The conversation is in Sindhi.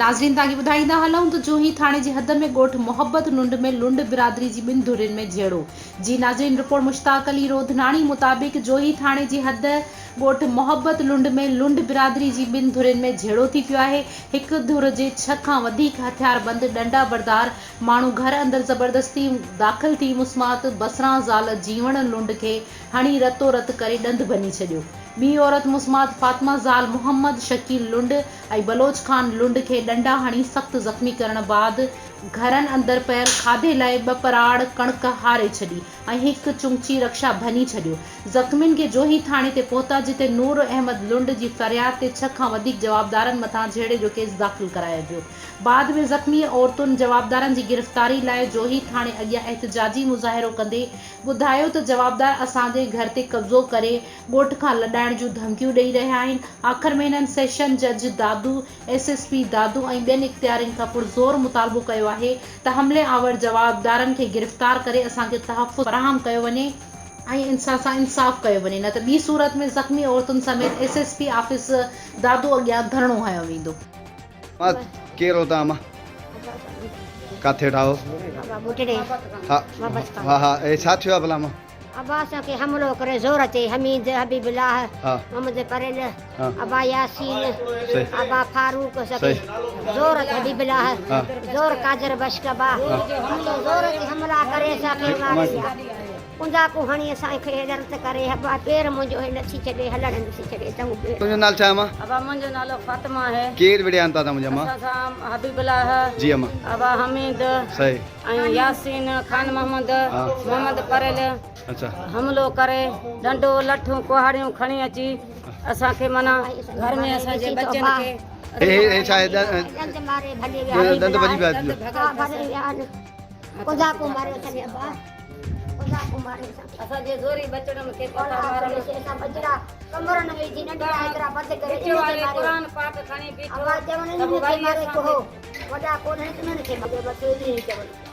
ناظرين توهان کي ٻڌائيندا هلون ته جوهي ٿاڻي جي حد ۾ ڳوٺ محبت لنڊ ۾ لنڊ برادري جي ٻن ڌرين ۾ جهيڙو جي ناظرين رپورٽ مشتاق علي روڌناڻي مطابق جوهي ٿاڻي جي حد ڳوٺ محبت لنڊ ۾ لنڊ برادري جي ٻن ڌرين ۾ جهيڙو ٿي پيو آهي هڪ ڌر جي ڇهه کان وڌيڪ هٿياربند ڏنڊا بردار ماڻهو گهر اندر زبردستي داخل ٿي مسمات بصران زال جيوڻ لنڊ کي هڻي رتو رت ڪري ڏند ڀڃي ڇڏيو ٻي عورت مسمات فاطمه زال محمد شڪيل لنڊ ۽ بلوچ خان لنڊ کي ڏنڊا هڻي سخت زخمي ڪرڻ بعد گهرن اندر پيل کاڌي لاء ٻه پراڙ ڪڻڪ هاري ڇڏي ۽ هڪ چنگچي رڪشا ڀڃي ڇڏيو. زخمين کي جوهي ٿاڻي تي پهتا جتي نور احمد لنڊ جي فرياد تي ڇهه کان وڌيڪ جوابدارن مٿان جهيڙي جو ڪيس داخل ڪرايو ويو. بعد ۾ زخمي عورتن جوابدارن جي گرفتاري لاء جوهي ٿاڻي اڳيان احتجاجي مظاهرو ڪندي ٻڌايو ته جوابدار اسان جي گهر تي قبضو ڪري ڳوٺ کان لڏائڻ جون ڌمڪيون ڏئي رهيا آهن، آخر ۾ هنن سيشن جج Dadu, S S P Dadu ۽ ٻين اختيارين کان پرزور مطالبو ڪيو آهي ته حملي آور جوابدارن کي گرفتار ڪري اسان کي تحفظ فراهم ڪيو وڃي ۽ اسان سان انصاف ڪيو وڃي نه ته ٻي صورت ۾ زخمي عورتن سميت S S P office Dadu اڳيان ڌرڻو هنيو ويندو. مان ڪير هو تان مان ڪاٿي ويٺا هو ها ها ها اي ڇا ٿيو آ ڀلا مان. ابا اسان کي حملو ڪري زور تي حميد حبيب الله محمد پريل ابا ياسين ابا فاروق اسان کي زور تي حبيب الله زور قادر بشڪ ابا زور تي حملا ڪري اسان کي ماري ويا ڪندا ڪو هڻي اسان کي هيڏر ڪري ابا پير منهنجو هي نٿي ڇڏي هلڻ نٿي ڇڏي ته هو پير. تنهنجو نالو ڇا آهي امان؟ ابا منهنجو نالو فاطمه آهي. ڪير وڙهيا آهن توهان سان منهنجا امان؟ اسان سان حبيب الله جي امان. ابا حميد صحيح. ۽ ياسين خان محمد محمد پريل اچا. حملو ڪري ڏنڊو لٺون ڪهاڙيون کڻي اچي اسان کي معنيٰ گهر ۾ اسان جي ٻچن کي. هي هي ڇا آهي ڏند ماري ڀڄي ويا حبيب ڏند ڀڄي ويا الله ها ڀڄي ويا آهن ڪندا ڪو ماريو ڇڏي ابا ڪندا ڪو ماري اسان کي. اسان جي زوري ٻچڙن کي پتا مارن. اسان ٻچڙا ڪمرن ۾ وجهي ننڍڙا ايترا بند ڪري وچ واري قرآن پاڪ کڻي بيٺو ابا چون ته انهن کي وري ماري اسان ڪهو کي وڏا ڪونهن انهن کي ماري بس ايتري ئي چون.